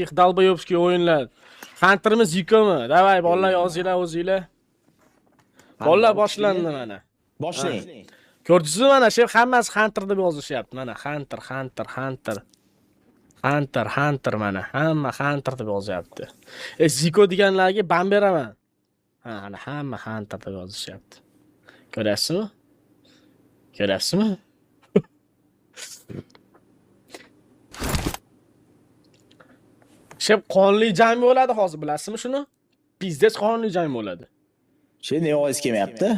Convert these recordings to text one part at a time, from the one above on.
Долбоёбский o'yinlar. Hunterimiz Zikomi? Давай, bolalar, yozinglar o'zinglar. Bolalar, boshlandi mana. Boshlang. Ko'rdingizmi, mana shu hammasi Hunter deb yozishyapti. Mana Hunter, Hunter, Hunter. Hunter, Hunter, mana hamma Hunter deb yozyapti. E, Ziko deganlarga ban beraman. Ha, ana hamma Hunter deb yozishyapti. Ko'rasizmi? Ko'rasizmi? Shep, qonli jang bo'ladi hozir, bilasizmi shuni? Пиздец qonli jang bo'ladi. Şey, ne ovoz kelmayapti?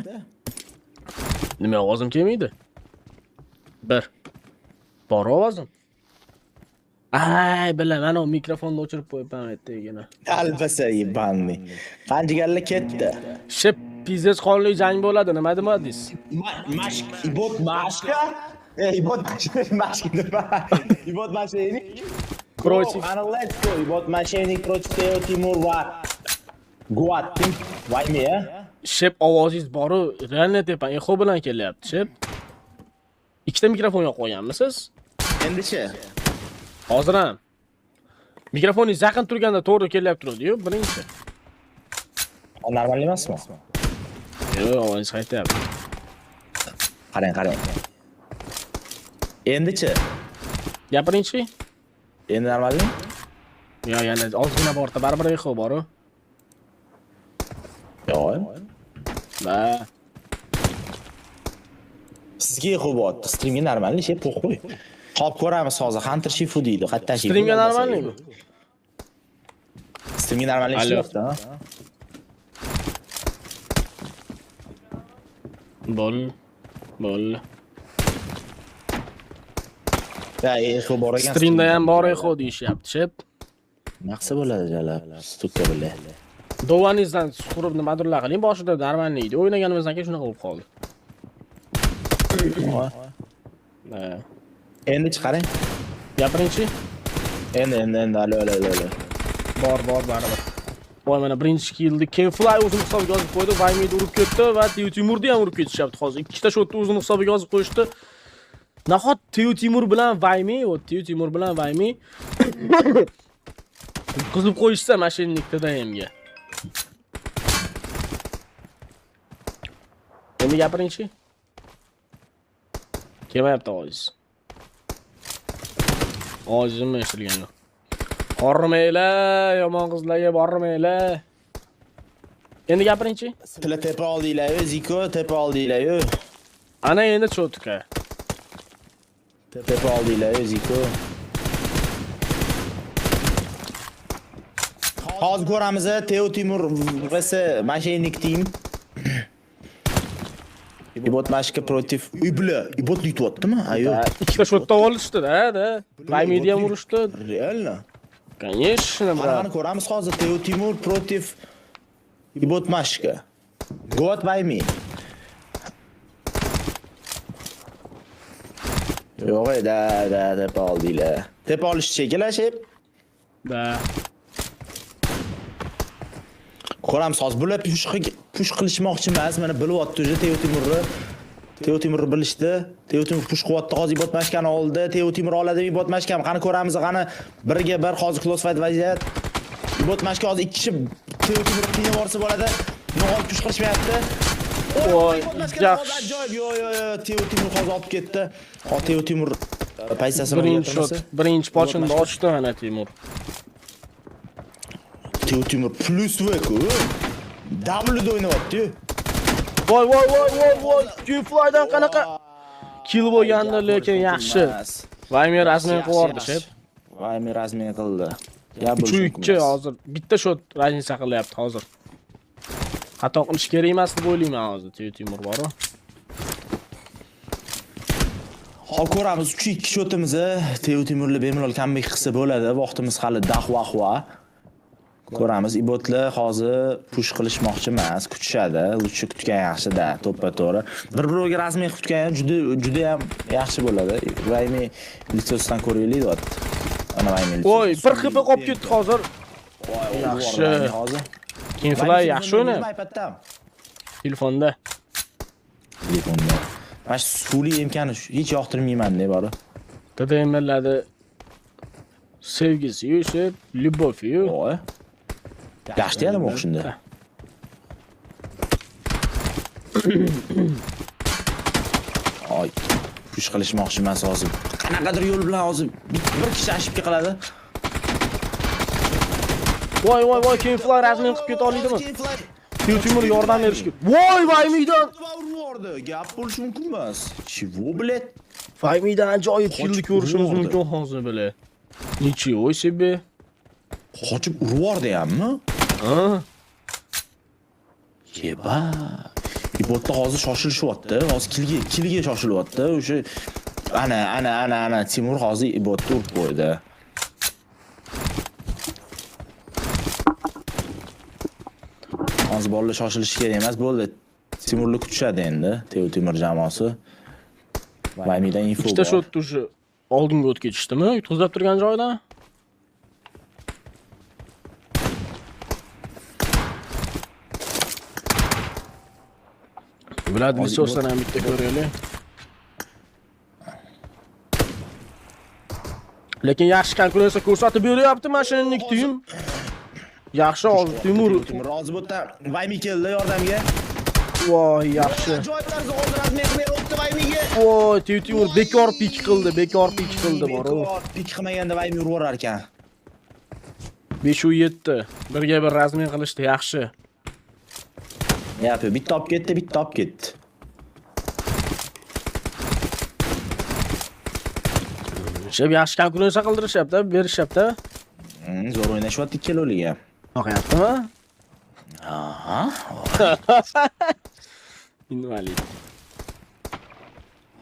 Nima, ovozim kelmaydi? Bir. Bor ovozim. Ay, bilaman, o mikrofonni o'chirib qo'yibman ertagina. Albasa ебаный. Qanjigarlar ketdi. Shep, пиздец qonli jang bo'ladi, nima demadingiz? Mashq, ibot mashqa. E, ibot mashq nima? Ibot mashq. Против. Qani, let's go. Ibot mashnik против Teo Timur va Guat Team Vaymi, ya? Shep, ovozingiz boru, реально tepa eho bilan kelyapti, shep. Ikkita mikrofon yoqib qo'yganmisiz? Endichi. Hozir ham. Mikrofoningiz yaqin turganda to'g'ri kelyapti turadi-yu, birinchi. Normal emasmi? Yo'q, ovozingiz qaytyapti. Qarang, qarang. Endichi. Gapiringchi. Endi normalmi? Yo, yana ozgina borda, baribir eho boru. Yo'q. Va Sizga eho bo'lyapti. Streamga normalmi? Şey, po'xo'y. Hop, ko'ramiz hozir. Hunter Shifu deydi. Qayerdan Shifu? Streamga normalmi? Streamga normalmi Alo. ishlayapti, ha? Bo'l. Bo'l. Ya, eho bor ekan. Streamda ham bor eho deyishyapti, shep. Nima qilsa bo'ladi, jalab? Stuka bilan. Dovaningizdan qurib nimadirlar qiling, boshida normalniy edi. O'ynaganimizdan keyin shunaqa bo'lib qoldi. Ha. Endi chiqaring. Gapiringchi. Endi, endi, endi, alo, alo, alo, alo. Bor, bor, baribir. Voy, mana birinchi killni Kenfly o'zini hisobiga yozib qo'ydi, Vaymidi urib ketdi va Teo Timurni ham urib ketishyapti hozir. Ikkita shotni o'zini hisobiga yozib qo'yishdi. Nahot Teo Timur bilan Vaymi, o Teo Timur bilan Vaymi qizib qo'yishsa mashinnikda DMga. Endi gapiringchi. Kelmayapti ovozingiz. Ovozim eshitilgani yo'q. Hormanglar, yomon qizlarga bormanglar. Endi gapiringchi. Sizlar tepa oldinglar-yu, Ziko, tepa oldinglar-yu. Ana endi чётко. Tepa oldinglar-yu, Ziko. Hozir ko'ramiz, Teo Timur vs Mashaynik team. Ibot Mashka против. Uy, бля, Ibot yutyaptimi? A, yo'q. Ikkita shotda olishdi-da, da. Vaymidi ham urishdi. Реально? Конечно, Qani, брат. qani ko'ramiz hozir Teo Timur против Ibot Mashka. Goat by me. Yo'q, e, da, da, tepa oldinglar. Tepa olish chekilar, shep. Da. Ko'ramiz hozir bular push qilishmoqchi emas. Mana bilyapti уже Teo Timurni. Teo Timurni bilishdi. Teo Timur push qilyapti. Hozir Ibot Mashkani oldi. Teo Timur oladimi Ibot Mashkani? Qani ko'ramiz, qani birga bir hozir close fight vaziyat. Ibot Mashka hozir ikki kishi Teo Timurni qiynab yuborsa bo'ladi. Nima push qilishmayapti. Voy, Ibot Mashkani yaxshi. hozir ajoyib. Yo, yo, yo, Teo Timur hozir olib ketdi. Hozir Teo Timur pozitsiyasini Birinchi shot, o'zgartirmasa. Birinchi pochinni Mashka. ochdi mana Timur. Teo Timur plus V ku. W da o'ynayapti-yu. Voy, voy, voy, voy, voy. Q-Flydan qanaqa kill bo'lgandi, lekin yaxshi. Vaymer размен qilib yubordi, shep. Vaymer размен qildi. Ya, 3-2 hozir bitta shot разница qilyapti hozir. Xato qilish kerak emas deb o'ylayman hozir Teo Timur boru. Hop, ko'ramiz 3-2 shotimizni Teo Timurli bemalol comeback qilsa bo'ladi. Vaqtimiz hali dahvahva. Ko'ramiz, ibotlar hozir push qilishmoqchi emas, kutishadi. Лучше kutgan yaxshi-da, to'ppa-to'g'ri. Bir-biriga размен kutgan ham juda juda ham yaxshi bo'ladi. Vaymi лицо sidan ko'raylik deyapti. Ana Vaymi. Voy, bir HP qolib ketdi hozir. Yaxshi. Hozir. Kinfly yaxshi o'ynayapti. iPad'dan. Telefonda. Telefonda. Mana shu suvli emkani hech yoqtirmayman, ne bori. TDM'larda Sevgisi-yu, shep, любовь-yu. Voy. Yaxshi deyadimi o'qishunda? Oy, push qilishmoqchi emas hozir. Qanaqadir yo'l bilan hozir bir kishi ошибка qiladi. Voy voy voy, Keyfly размен qilib keta oladimi? Teo Timur yordam berishga. Voy, Vaymiydan. Urib yubordi. Gap bo'lishi mumkin emas. Чего, блядь? Vaymiydan ajoyib killni Qochib ko'rishimiz urib mumkin hozir bile. Ничего себе. Qochib urib yubordi hammi? Ha? Yeba. Ibotda hozir shoshilishyapti. Hozir killga shoshilyapti. O'sha ana ana ana ana Timur hozir Ibotni urib qo'ydi. Hozir bolalar shoshilishi kerak emas, bo'ldi. Timurni kutishadi endi. Teo Timur jamoasi. Vaymidan info Ikkita bor. Shot уже oldinga o'tib ketishdimi? Yutqizib turgan joydan. Vlad Hozir Lisosdan ham bitta ko'raylik. Lekin yaxshi konkurensiya ko'rsatib beryapti mashinalik team. Yaxshi hozir Timur. Timur hozir bu yerda Vaymi keldi yordamga. Voy, yaxshi. Ajoyib tarzda hozir размен qilib o'tdi Vaymiga. Voy, Teo Timur bekor peek qildi, bekor peek qildi bor. Bekor peek qilmaganda Vaymi urib yuborar ekan. 5 7. Birga bir размен qilishdi, yaxshi. Yapi, bitta olib ketdi, bitta olib ketdi. Shep yaxshi konkurensiya qildirishyapti, berishyapti. Zo'r o'ynashyapti ikkalovliga. Yoqyaptimi? Aha. Invalid.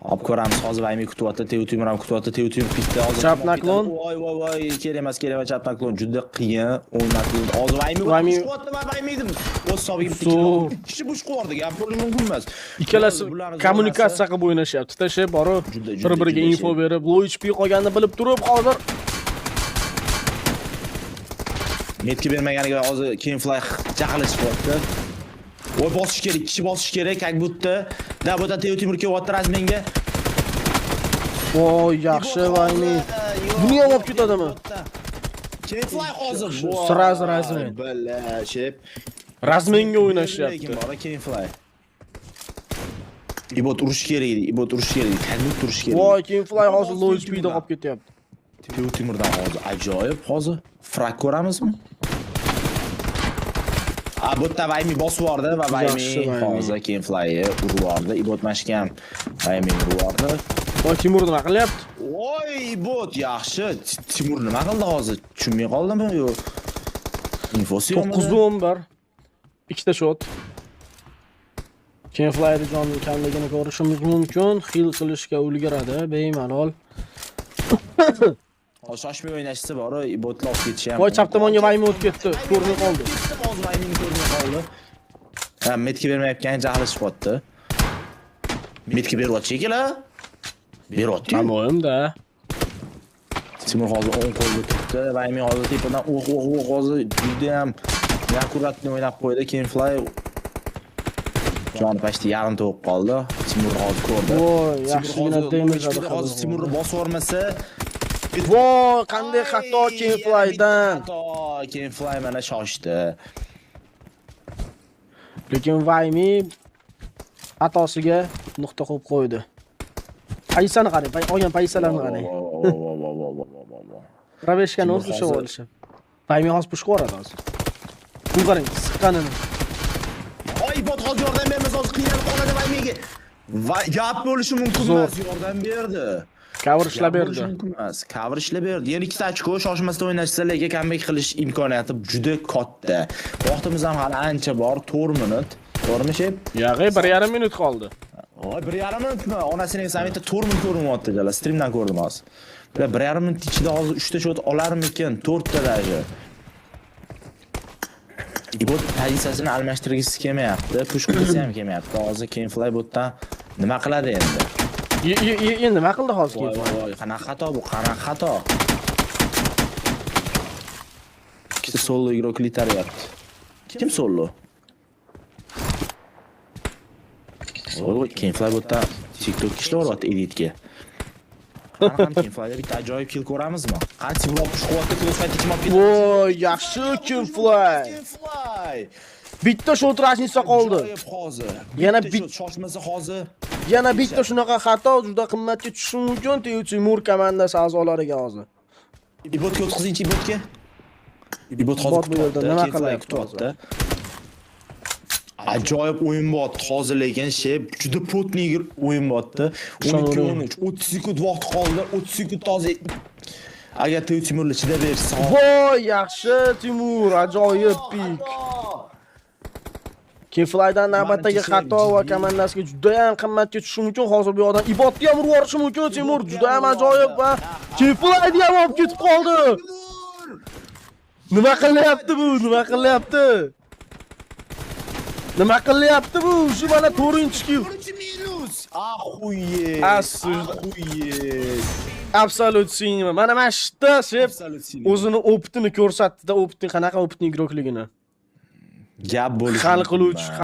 Hop ko'ramiz hozir Vaymi kutyapti, Teo Timur ham kutyapti, Teo Timur bitta hozir. Chap наклон. Voy voy voy, kerak emas, kerak emas, chap наклон juda qiyin o'ynatdi. Hozir Vaymi Vaymi- kutyapti va Vaymi o'z hisobiga bitta Zo'r. kill. Kishi push qilib gap bo'lishi mumkin emas. Ikkalasi Bularni kommunikatsiya qilib o'ynashyapti. Tashlab borib, Juda, juda, bir-biriga juda info berib, low HP qolganini bilib turib hozir Metga bermaganiga hozir Kenfly jahli chiqyapti. Voy, bosish kerak, kishi bosish kerak, как будто. Da, bu yerda Teo Timur kelyapti размен ga. Voy, yaxshi Vaymi. Buni ham olib ketadimi? Kenfly hozir. Сразу размен. Бля, shep. Размен ga o'ynashyapti. Lekin bor Kenfly. Ibot urish kerak edi, Ibot urish kerak edi, как будто urish kerak. Voy, Kenfly hozir low HP da qolib ketyapti. Teo Timurdan hozir ajoyib hozir frag ko'ramizmi? A, bu yerda Vaymi bosib yubordi va Vaymi Yaxshi, Vaymi. hozir Kenflyni urib yubordi. Ibot mashka ham Vaymi urib yubordi. Voy, Timur nima qilyapti? Voy, Ibot yaxshi. Timur nima qildi hozir? Tushunmay qoldimi yo? Infosi yo'qmi? 9-11. Ikkita shot. Kenflyni jonining kamligini ko'rishimiz mumkin. Heal qilishga ulguradi bemalol. Hozir shoshmay o'ynashsa bor, Ibotlar olib ketishi ham. Voy, chap tomonga Vaymi o'tib ketdi. Ko'rmay qoldi. Hozir Vaymini ko'rmay qoldi. Ha, metga bermayotgan jahli chiqyapti. Metga beryapti shekilli. Beryapti. По-моему, да. Timur hozir o'ng qo'lda turibdi. Vaymi hozir tepadan o'q o'q o'q hozir juda ham аккуратно o'ynab qo'ydi. Kenfly joni почти yarim to'g'ib qoldi. Timur hozir ko'rdi. Voy, Timur yaxshigina hozir damage hozir hozir Timurni bosib yubormasa. Voy, qanday xato Kenflydan. Xato, Kenfly mana shoshdi. Lekin Vaymi xatosiga nuqta qo'yib qo'ydi. Pozitsiyani qarang, olgan pozitsiyalarni qarang. Vo, vo, vo, vo, vo, vo, vo, vo. Пробежка ni Timur o'zi ushlab hozir- olishi. Vaymi hozir push qilib yuboradi hozir. Bu qarang, siqqanini. Oy, bot hozir yordam bermasa hozir qiynalib qoladi Vaymiga. Va gap bo'lishi mumkin Zo'r. emas, yordam berdi. Cover ishlab Gap bo'lishi berdi. mumkin emas. Cover ishlab berdi. Yana ikkita ochko shoshmasdan o'ynashsa, lekin comeback qilish imkoniyati juda katta. Vaqtimiz ham hali ancha bor, 4 minut. To'g'rimi, Shep? Yog'i 1,5 minut qoldi. Voy, 1,5 minutmi? Onasining samitda 4 minut ko'rinyapti jala. Streamdan ko'rdim hozir. Bular 1,5 minut ichida hozir 3 ta shot olarmikin? 4 ta даже. Ibot pozitsiyasini almashtirgisi kelmayapti. Push qilgisi ham kelmayapti. Hozir Kenfly botdan nima qiladi endi? Endi nima qildi hozir Voy Kenfly? voy voy, qanaqa xato bu? Qanaqa xato? Ikkita solo игрок litaryapti. Kim solo? Voy, voy, Kenfly botdan TikTok ishlayapti editga. Qani ham Kinflyda bitta ajoyib kill ko'ramizmi? Qani, Timur push qilyapti, close fight kim olib ketdi? Voy, yaxshi Kinfly. Kinfly. Bitta shot разница qoldi. Ajoyib hozir. Yana Bitta shot shoshmasa hozir. Yana bitta shunaqa xato juda qimmatga tushishi mumkin Teu Timur komandasi a'zolariga hozir. Ibotga o'tkazingchi, Ibotga. Ibot hozir Ibot bu yerda kutyapti. nima Kinfly qilyapti? Kutyapti. Ajoyib o'yin bo'lyapti hozir, lekin Shep juda плотный o'yin bo'lyapti. 12 13, 30 sekund vaqt qoldi. 30 sekund hozir agar Teu Timurlar chidab bersa. Voy, yaxshi Timur, ajoyib пик. Kinflydan navbatdagi Manimcha, xato va jiddiy. Komandasiga juda ham qimmatga tushishi mumkin. Hozir bu yoqdan Ibotni ham urib yuborishi mumkin Timur. Juda ham ajoyib va Kinflyni ham olib ketib qoldi. Nima qilyapti bu? Nima qilyapti? Nima qilyapti bu? Shu mana 4-kill. Birinchi minus. Охуеть. Охуеть. Absolute cinema. Mana shu yerda Shep Absolute cinema. O'zini опыт ini ko'rsatdi-da, опыт ni, qanaqa опытный игрок ligini. Gap bo'lishi Hal mumkin qiluvchi emas.